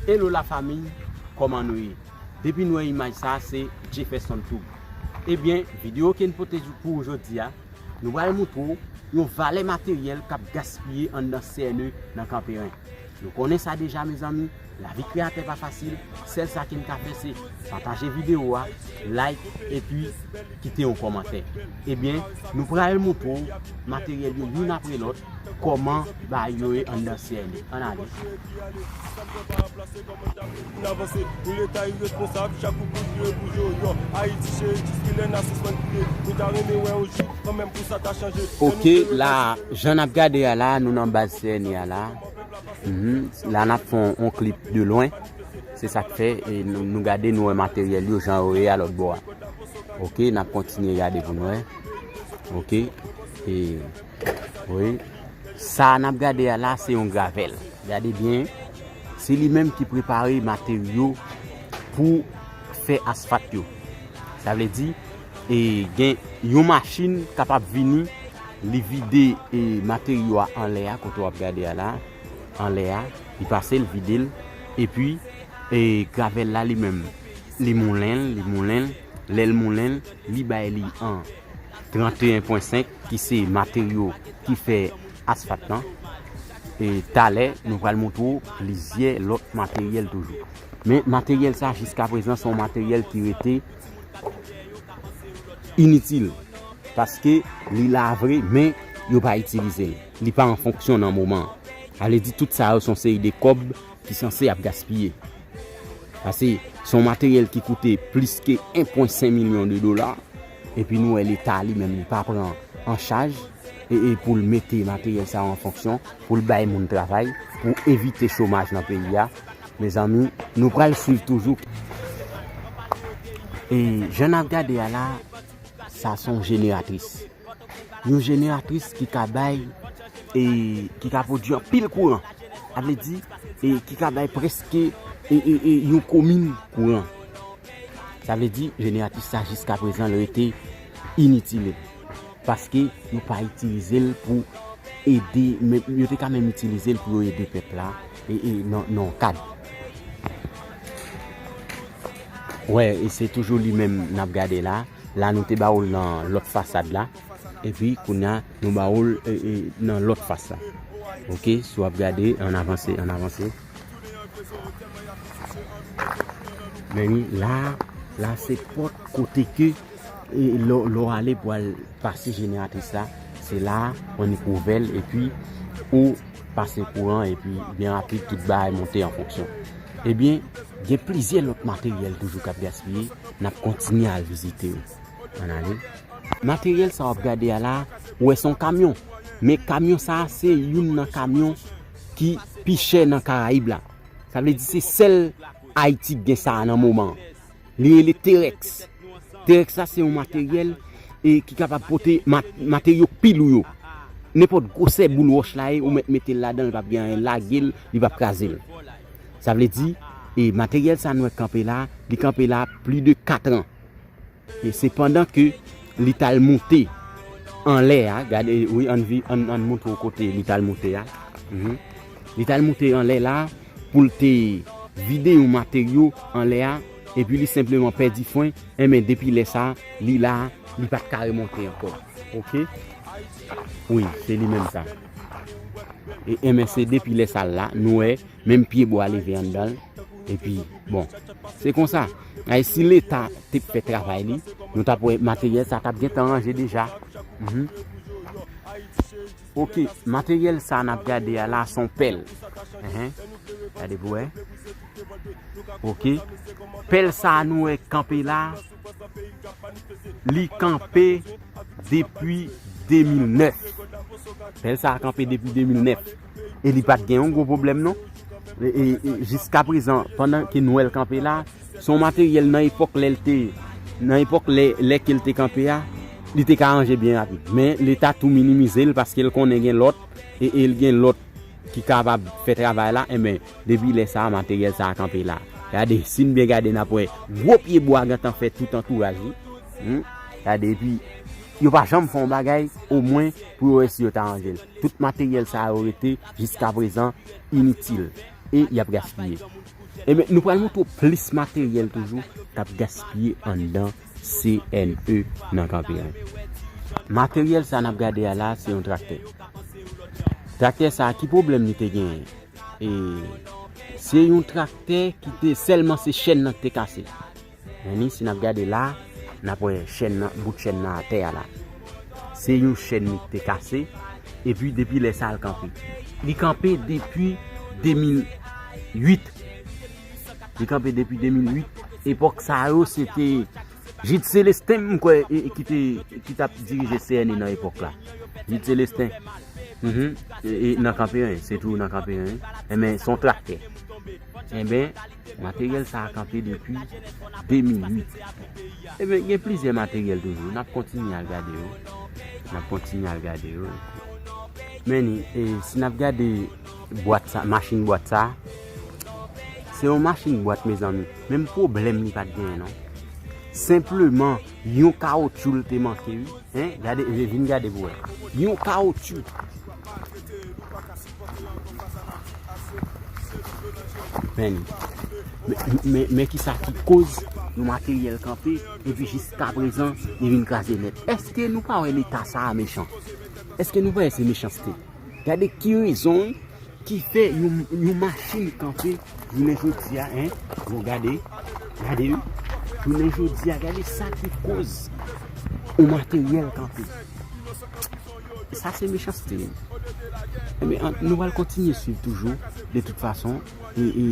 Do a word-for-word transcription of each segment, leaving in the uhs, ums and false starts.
Hello la fanmi, kòman nou ye? Depi nou wè imaj sa, se Jefferson Tube. Ebyen, videyo ke n pote pou ou jodi a, nou pral montre w yon valè materyèl k ap gaspiye anndan C N E nan Kanperen. Nou konnen sa deja, mezanmi, lavi kreyatè pa fasil, sèl sa ke n ka fè se pataje videyo a, like, epi kite yon kòmantè. Ebyen, nou pral montre w materyèl yo youn apre lòt, kòman bagay yo ye anndan C N E. Ann ale. N avanse, nou leta iresponsab, chak ou kout vire pou yo, yo. Ayiti cheri, jis kilè n a sispann kriye. Nou ta renmen wè yon jou, kanmenm pou sa ta chanje. Ok, la, jan n ap gade a la, nou nan baz C N E a la. Mhm. La, n ap fè yon, yon klip de lwen. Se sa k fè, e nou, nou gade, nou wè materyèl yo, jan yo ye a lòt bò a. Ok, n ap kontinye gade pou n wè. Ok, e, wi. Sa n ap gade a la, se yon gravèl. Gade byen, se li menm ki prepare materyo pou fè asfat yo. Sa vle di, e, gen yon machin kapab vini, li vide, e, materyo a anlè a, kote w ap gade a la, anlè a, li pase l, vide l, epi, e, gravèl la li menm, li moulen l, li moulen l, lè l moulen l, li bay li an tranteyen pwen senk, ki se materyo ki fè asfat lan. E talè, nou pral montre w plizyè lòt materyèl toujou. Men materyèl sa, jiska prezan, se yon materyèl ki rete initil. Paske li la vre, men yo pa itilize l. Li pa an fonksyon nan moman an. Sa vle di, tout sa yo se yon seri de kòb ki sanse ap gaspiye. Paske se yon materyèl ki koute plis ke en pwen senk milyon de dola, epi nou wè Leta li menm li pa pran an chaj, e, e pou l mete materyèl sa yo an fonksyon, pou l bay moun travay, pou evite chomaj nan peyi a. Mezanmi, nou pral swiv toujou. E jan n ap gade a la, sa se yon jeneratris. Yon jeneratris ki ka bay, e, ki ka pwodui anpil kouran. Sa vle di, e, ki ka bay prèske, e, e, e, yon komin kouran. Sa vle di, jeneratris sa jiska prezan l rete initil. Paske yo pa itilize l pou ede, men yo te ka menm itilize l pou yo ede pèp la, e, e, nan, nan yon kad. Wè, e se toujou li menm n ap gade la. La, nou te ba w l nan lòt fasad la. Epi, kounye a, nou ba w l, e, e, nan lòt fas la. Ok, si w ap gade, ann avanse, ann avanse. Men wi, la, la se pòt kote ke, e, lè, lè w ale pou al pase jeneratris la, se la, annik ouvè l, epi ou pase kouran, epi byen rapid, tout bagay monte an fonksyon. Ebyen, gen plizyè lòt materyèl toujou k ap gaspiye, n ap kontinye al vizite yo. Ann ale. Materyèl sa w ap gade a la, ou wè se yon kamyon. Men kamyon sa a, se youn nan kamyon ki pi chè nan Karayib la. Sa vle di se sèl Ayiti k gen sa a nan moman an. Li rele Terex. Terex la se yon materyèl, e, ki kapab pote mat-, materyo pi lou yo. Nenpòt gwosè boul wòch la ye, ou mèt mete l ladan l, li p ap gen anyen, lage l, li p ap kraze l. Sa vle di, e, materyèl sa nou wè k kanpe la, li kanpe la plis de kat an. E se pandan ke li t al monte anlè a, gade, wi, ann vi-, ann, ann montre w kote li t al monte a. Mhm. Li t al monte anlè la pou l te vide yon materyo anlè a, epi li senpleman pèdi fren, enben, depi lè sa, li la, li pa t ka remonte ankò. Ok? Wi, se li menm sa. E, enben, se depi lè sa la, nou wè, menm pye bwa leve anndan l. Epi, bon, se konsa. Ay, si Leta te fè travay li, nou t ap wè materyèl sa t ap gentan ranje deja. Mhm. Ok, materyèl sa n ap gade a la, se yon pèl. Enhen. Gade pou wè. Ok. Pèl sa nou wè kanpe la, li kanpe depi de mil nèf. Pèl sa a kanpe depi de mil nèf. E li pa t gen yon gwo pwoblèm, non. E, e, e jiska prezan, pandan ke n wè l kanpe la, se yon materyèl nan epòk lè l te, nan epòk lè, lè ke l te kanpe a, li te ka ranje byen rapid. Men, Leta tou minimize l paske l konnen gen lòt, e, e l gen lòt ki kapab fè travay la, enben, depi lè sa a, materyèl sa a kanpe la. Gade, si n byen gade, n ap wè gwo pye bwa gentan fè tout antouraj li. Hmm? Gade, epi, yo pa janm fè yon bagay, omwen, pou yo wè si yo ta ranje l. Tout materyèl sa yo rete, jiska prezan, initil. E y ap gaspiye. Ebyen, nou pral montre w plis materyèl toujou k ap gaspiye anndan C N E nan Kanpe en. Materyèl sa n ap gade a la, se yon traktè. Traktè sa, ki pwoblèm li te genyen? E se yon traktè ki te sèlman se chèn nan ki te kase. Men ni, si n ap gade la, n ap wè chèn nan, bout chèn nan atè a la. Se yon chèn li ki te kase, epi depi lè sa l kanpe. Li kanpe depi de mil uit. Li kanpe depi de mil uit. Epòk sa yo, se te Jude Célestin, m kwè, e, e, ki te, ki t ap dirije C N E nan epòk la. Jude Célestin. Mhm. E, e, nan Kanpe en, se tou nan Kanpe en. Enben, se yon traktè. Enben, materyèl sa a kanpe depi de mil uit. Enben, gen plizyè materyèl toujou. N ap kontinye al gade yo. N ap kontinye al gade yo. Men ni, e, si n ap gade bwat sa, machin bwat sa, se yon machin bwat, mezanmi. Menm pwoblèm li pa t genyen, non. Senpleman, yon kawotchou l te manke, wi. Hein? Gade, vin gade pou wè. Yon kawotchou. Men, men, men, men kisa ki koz yon materyèl kanpe, epi jiska prezan, li vin kraze nèt. Èske nou pa wè leta sa a mechan? Èske nou pa wè se mechanste? Gade ki rezon ki fè yon, yon machin kanpe jounen jodi a, hein? Bon, gade, gade, wi. Jounen jodi a, gade sa ki koz yon materyèl kanpe. Sa se mechanste. Enben, an, nou pral kontinye swiv toujou, de tout fason, e, e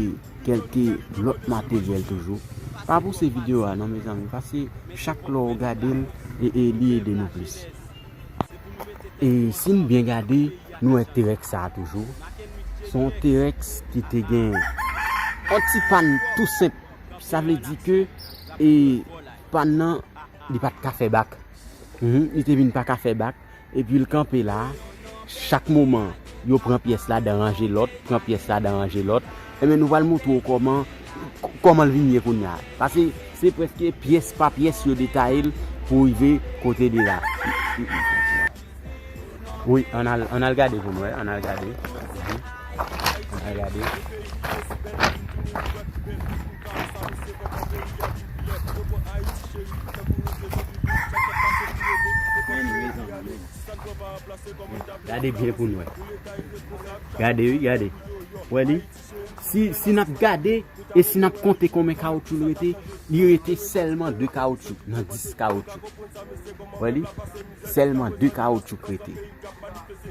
kèlke lòt materyèl toujou. Pa pouse videyo a, non, mezanmi, paske chak lè w gade l, e, e li ede nou plis. E si n byen gade, nou wè T-Rex sa a toujou. Se yon T-Rex ki te gen yon ti pàn tou senp. Sa vle di ke, e, pàn nan, li pa t ka fè bak. Mhm, li te vin pa ka fè bak. Epi l kanpe la. Chak moman, yo pran pyès ladan, ranje lòt, pran pyès ladan, ranje lòt. Enben, nou pral montre w kòman, kòman l vin ye kounye a. Paske se prèske pyès pa pyès yo detaye l pou rive kote li la. Wi, ann al, ann al gade pou nou wè, ann al gade. Ann al gade. Gade byen pou nou wè. Gade, wi, gade. Wè li? Si, si n ap gade, e si n ap konte konbyen kawotchou l rete, li rete sèlman de kawotchou nan dis kawotchou. Wè li? Sèlman de kawotchou k rete.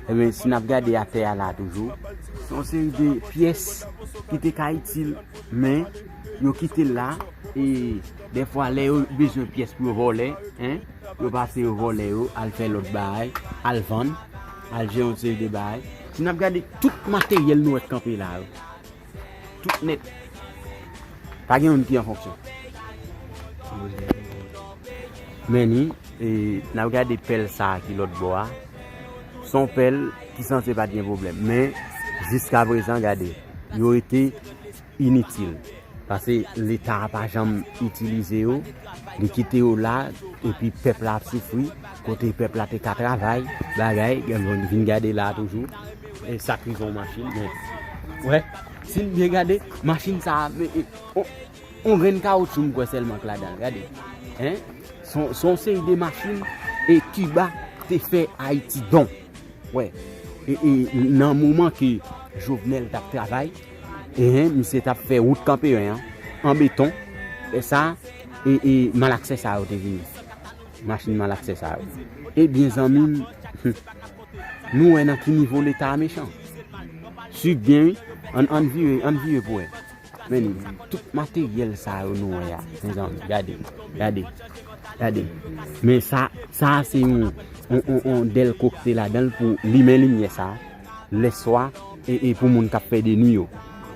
Enben, si n ap gade atè a la toujou, se yon seri de pyès ki te ka itil, men yo kite l la, e dèfwa lè yo bezwen pyès pou yo vòlè, hein, yo pase yo vòlè yo, al fè lòt bagay, al vann, al jere yon seri de bagay. Si n ap gade tout materyèl nou wè k kanpe la yo, tout nèt. Pa gen youn ki an fonksyon. Men ni, e, n ap gade pèl sa a ki lòt bò a. Se yon pèl ki sanse pa t gen pwoblèm. Men, jiska prezan, gade, yo rete initil. Paske Leta a pa janm itilize yo. Li kite yo la, epi pèp la ap soufri. Kote pèp la te ka travay, bagay, vin gade la toujou. E sa k rive yon machin, men, wè, si n byen gade, machin sa a, men, e, on, on grenn kawotchou m kwè sèlman k ladan l, gade. Hein? Se yon, se yon seri de machin, e Kiba te fè Ayiti don. Wè, e, e nan moman ke Jovenel t ap travay, e, hein, misye t ap fè wout Kanpe en an, an beton, e sa, e, e malaksè sa yo te vini. Machin malaksè sa yo. Ebyen, zanmi m, nou wè nan ki nivo Leta a mechan. Swiv byen, wi. Ann, ann vire, ann vire pou wè. Men ni, tout materyèl sa yo nou wè a, mezanmi, gade, gade, gade. Men sa, sa se yon, yon, yon, yon dèlko ki te ladan l pou limen limyè sa. Lèswa, e, e pou moun k ap fè de nwi yo.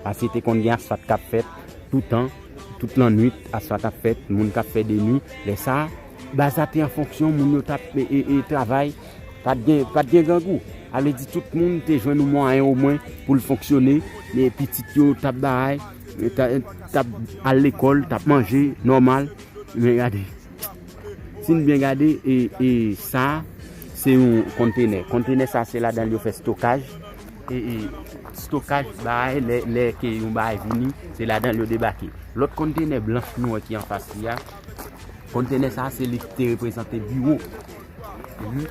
Paske te konn gen asfalt k ap fèt toutan, tout lannwit, asfalt ap fèt, moun k ap fè de nwi. Lè sa, baz la te an fonksyon, moun yo t ap, e, e, e, travay, pa t gen, pa t gen grangou. A vle di tout moun te jwenn yon mwayen omwen pou l fonksyone, men pitit yo t ap bagay, t ap, t ap al lekòl, t ap manje, nòmal. Men gade. Si n byen gade, e, e sa, se yon kontenè. Kontenè sa, se ladan l yo fè stokaj. E, e, Stokaj bagay, lè, lè ke yon bagay vini, se ladan l yo debake. Lòt kontenè blanch nou wè ki anfas li a, kontenè sa a se li ki te reprezante biwo. Mhm.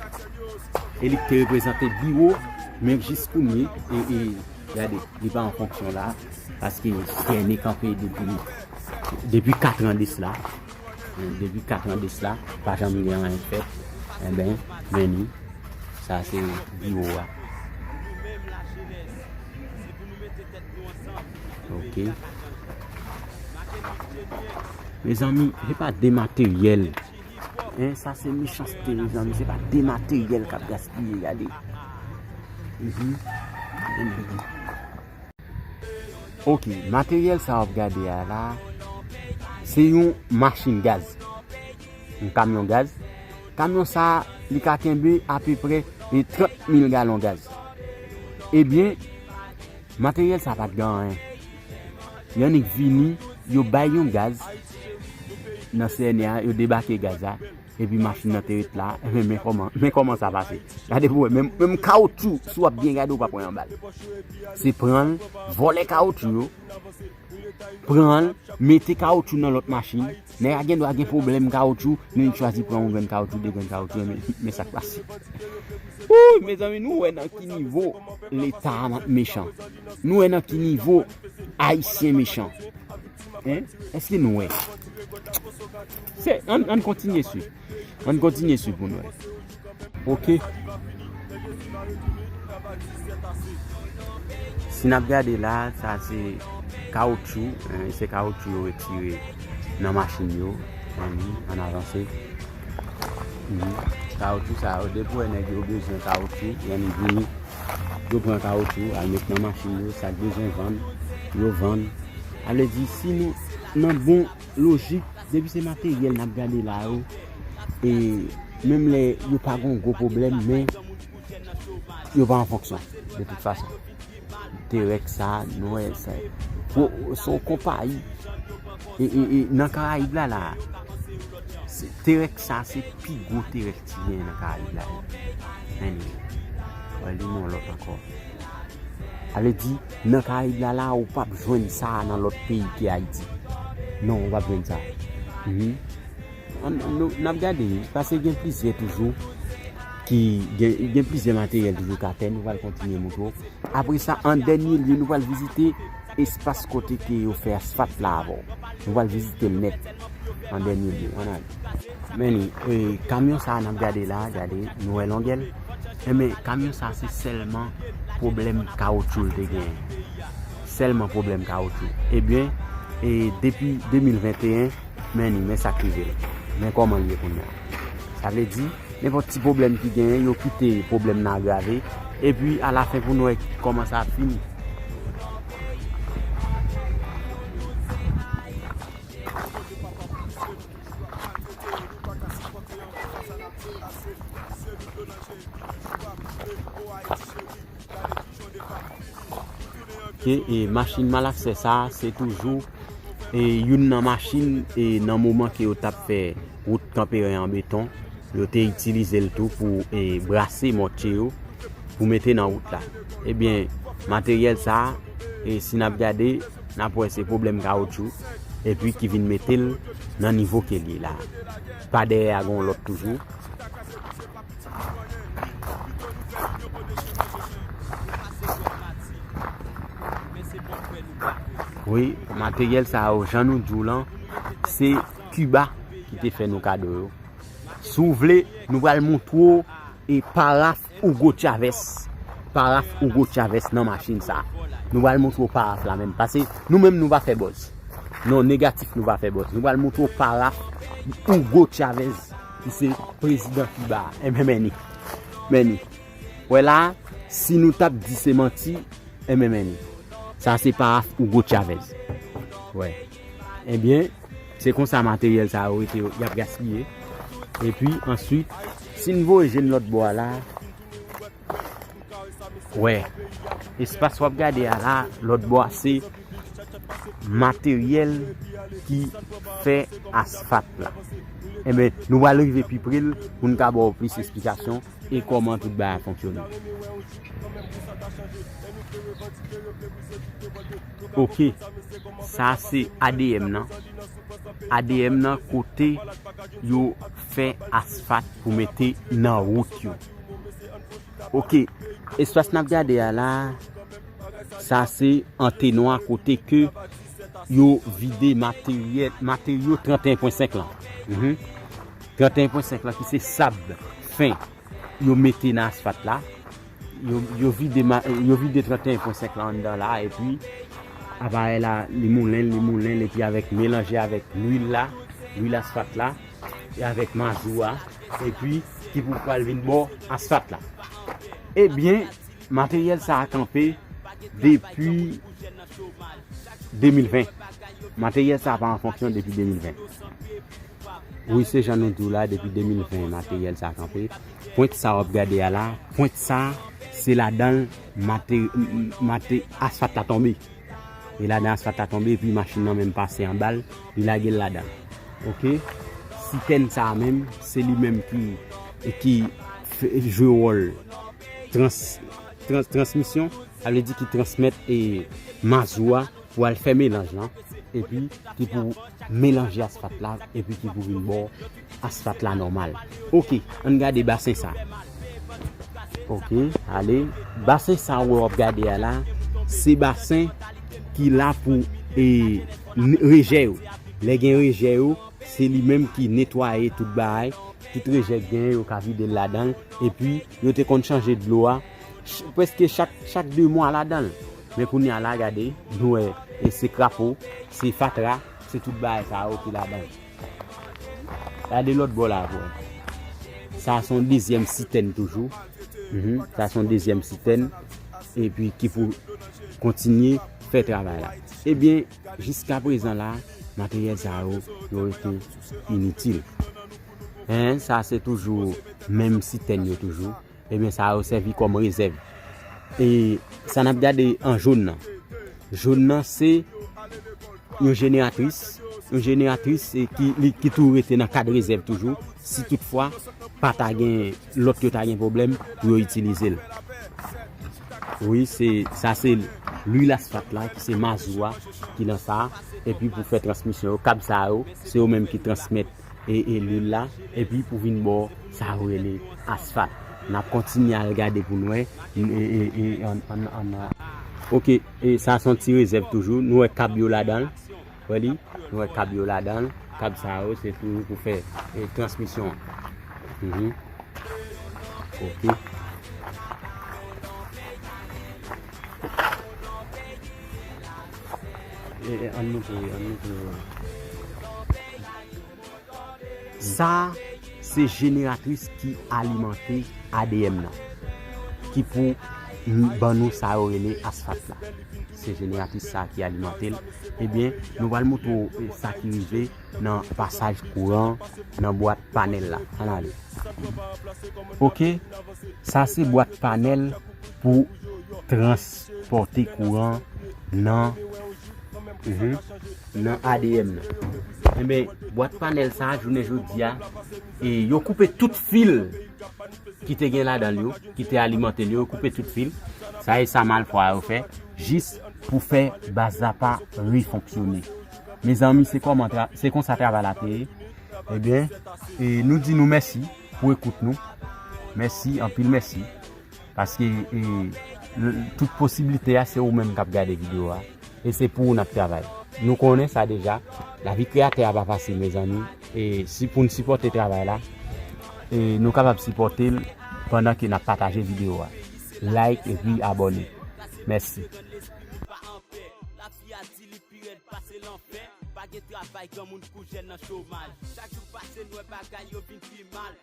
E li ki te reprezante biwo, men jis kounye, e, e, gade, li pa an fonksyon la, paske sène kanpe depi, depi kat an de sla. Depi kat an de sla, pa janm gen anyen k fèt. Enben, men ni, sa se biwo a. Ok. Mezanmi, se pa de materyèl. Hein, sa se mechanste, mezanmi. Se pa de materyèl k ap gaspiye, gade. Mhm. Ok, materyèl sa w ap gade a la, se yon machin gaz. Yon kamyon gaz. Kamyon sa, li ka kenbe apeprè e trant mil galon gaz. Ebyen, materyèl sa pa t gen anyen. Yo annik vini, yo bay yon gaz nan sène a, yo debake gaz la, epi machin nan te ret la, men, men kòman, men kòman sa pase. Gade pou wè, menm, menm kawotchou, si w ap byen gade, ou p ap wè anba l. Se pran l, vòlè kawotchou yo, pran l, mete kawotchou nan lòt machin. Nèg la gen dwa gen pwoblèm kawotchou, men li chwazi pran yon grenn kawotchou, de grenn kawotchou, men, men sa k pase. Wouy, mezanmi, nou wè nan ki nivo Leta a mechan. Nou wè nan ki nivo Ayisyen mechan. Hein? Èske nou wè? Se, ann, ann kontinye swiv. Ann kontinye swiv pou nou wè. Ok. Si n ap gade la, sa se kawotchou, eh, se kawotchou yo retire nan machin yo. Ann, ann avanse. Mhm. Kawotchou sa yo, depi w wè nèg yo bezwen kawotchou, yo annik vini, yo pran kawotchou, al met nan machin yo, sa k bezwen vann, yo vann. Sa vle di, si nou nan bon lojik, depi se materyèl n ap gade la yo, e menm lè yo pa gen yon gwo pwoblèm, men yo pa an fonksyon, de tout fason. Terèks sa, nou wè sa. Gwo, se yon konpayi. E, e, e, nan Karayib la, la, se, Terèks sa, se pi gwo terèks ki genyen nan Karayib la. Anyway, wè, li non lòt ankò. Sa vle di, nan Karayib la, la, ou p ap jwenn sa nan lòt peyi ke Ayiti. Non, ou p ap jwenn sa. Mhm. Ann, ann, nou, n ap gade, paske gen plizyè toujou ki gen, gen plizyè materyèl toujou k atè, nou pral kontinye montre w. Apre sa, an dènye lye, nou pral vizite espas kote ke yo fè asfalt la avè w. Nou pral vizite l nèt. An dènye lye, ann ale. Men ni, e, kamyon sa a n ap gade la, gade, nou wè longè l. Enben, kamyon sa a se sèlman pwoblèm kawotchou l te genyen. Sèlman pwoblèm kawotchou. Ebyen, e, depi de mil venteyen, men ni, men sa k rive l. Men kòman l ye kounye a. Sa vle di, nenpòt ti pwoblèm ki genyen, yo kite pwoblèm nan agrave. Epi, alafen, pou nou wè kòman sa ap fini. Ke, e, machin malaksè sa, se toujou, e, youn nan machin, e, nan moman ke yo t ap fè wout Kanperen an beton, yo te itilize l tou pou, e, brase mòtye yo, pou mete nan wout la. Ebyen, materyèl sa, e, si n ap gade, n ap wè se pwoblèm kawotchou, epi ki vin mete l nan nivo ke l ye la. Pa dèyè a, gen yon lòt toujou. Wi, materyèl sa yo, jan nou di w lan, se Kiba ki te fè nou kado yo. Si w vle, nou pral montre w, e, paraf Hugo Chavez. Paraf Hugo Chavez nan machin sa. Nou pral montre w paraf la menm. Paske nou menm nou pa fè buzz. Non, negatif nou pa fè buzz. Nou pral montre w paraf Hugo Chavez, ki se prezidan Kiba a. Enben, men ni. Men ni. Wè la, si nou t ap di se manti, enben, men ni. Sa se paraf Hugo Chavez. Wè. Ebyen, se konsa materyèl sa yo rete, y ap gaspiye. Epi, answit, si n voye je n lòt bò a la, wè, espas w ap gade a la, lòt bò a, se materyèl ki fè asfalt la. Enben, nou pral rive pi pre l pou n ka ba w plis esplikasyon e kòman tout bagay fonksyone. Ok, sa se A D M nan. A D M nan kote yo fè asfat pou mete nan wout yo. Ok, espas n ap gade a la, sa se antenwa kote ke yo vide materyèl, materyo trannteyen pwen senk lan. Mhm. Trannteyen pwen senk lan ki se sab fen yo mete nan asfat la. Yo, yo vide, ma- yo vide trannteyen pwen senk la anndan la, epi aparèy la, li moulen, li moulen, epi avèk, melanje avèk lwil la, lwil asfat la, e avèk mazou a, epi ki pou pral vin bò asfat la. Ebyen, materyèl sa a kanpe depi de mil ven. Materyèl sa a pa an fonksyon depi de mil ven. Wi, se jan nou di w la, depi de mil ven materyèl sa a kanpe. Pwent sa w ap gade a la, pwent sa, se ladan l mate, mate, asfat la tonbe. E ladan asfat la tonbe, epi machin nan menm pase anba l, li lage l ladan. Ok? Sitèn sa a menm, se li menm ki, ki fè, jwe wòl trans, trans, transmisyon, sa vle di ki transmèt e mazou a pou al fè melanj lan, epi ki pou melanje asfat la, epi ki pou vin bò asfat la nòmal. Ok, ann gade basen sa. Ok, ale, basen sa w ap gade a la, se basen ki la pou e, n- rejè yo. Lè gen rejè yo, se li menm ki netwaye tout bagay, tout rejè k genyen, yo ka vide l ladan l, epi yo te konn chanje dlo a ch- prèske chak, chak de mwa ladan l. Men kounye a la, gade, nou wè, e se krapo, se fatra, se tout bagay sa yo ki ladan l. Gade lòt bò la, vre. Sa se yon dezyèm sitèn toujou. Mhm. Sa se yon dezyèm sitèn. Epi ki pou kontinye fè travay la. Ebyen, jiska prezan la, materyèl sa yo, yo rete initil. Hein, sa se toujou menm sitèn yo toujou. Ebyen, sa yo sèvi kòm rezèv. E sa n ap gade an jòn nan. Jòn nan se yon jeneratris, yon jeneratris e ki, li, ki tou rete nan kad rezèv toujou. Si toutfwa, pa ta gen, lòt yo ta gen pwoblèm pou yo itilize l. Wi, se, sa se lwil asfat la, ki se mazou a, ki nan sa, epi pou fè transmisyon yo, kab sa yo, se yo menm ki transmèt e, e lwil la, epi pou vin bò sa yo rele asfat. N ap kontinye al gade pou n wè. E, e, e, an, an, an, ok, e sa se yon ti rezèv toujou. Nou wè kab yo ladan l. Wè li? Nou wè kab yo ladan l. Kab sa yo, se toujou pou fè e, transmisyon an. Mhm. Ok. E, e, ann montre, ann montre. Sa, se jeneratris ki alimante A D M nan, ki pou ban nou sa yo rele asfat la. Se jeneratris sa ki alimante l. Ebyen, nou pral montre w, e, sa ki rive nan pasaj kouran nan bwat panèl la. Ann ale. Ok, sa se bwat panèl pou transpòte kouran nan, mhm, nan A D M nan. Enben, bwat panèl sa, jounen jodi a, e yo koupe tout fil ki te gen ladan l yo, ki te alimante l yo, yo koupe tout fil. Sa e sa malfwa yo fè, jis pou fè baz la pa refonksyone. Mezanmi, se kòman tra- se konsa travay la te ye. Ebyen, e nou di nou mèsi pou ekout nou. Mèsi, anpil mèsi. Paske e, l- tout posiblite a, se ou menm k ap gade videyo a. E se pou ou n ap travay. Nou konnen sa deja. Lavi kreyatè a pa fasil, mezanmi. E si pou n sipòte travay la, e nou kapab sipòte l pandan ke n ap pataje videyo a. Like epi abòne. Mèsi. Pa anpè, lavi a di li pi rèd pase lanfè. Pa gen travay, granmoun kou jèn nan chomaj. Chak jou pase, n wè bagay yo vin pi mal.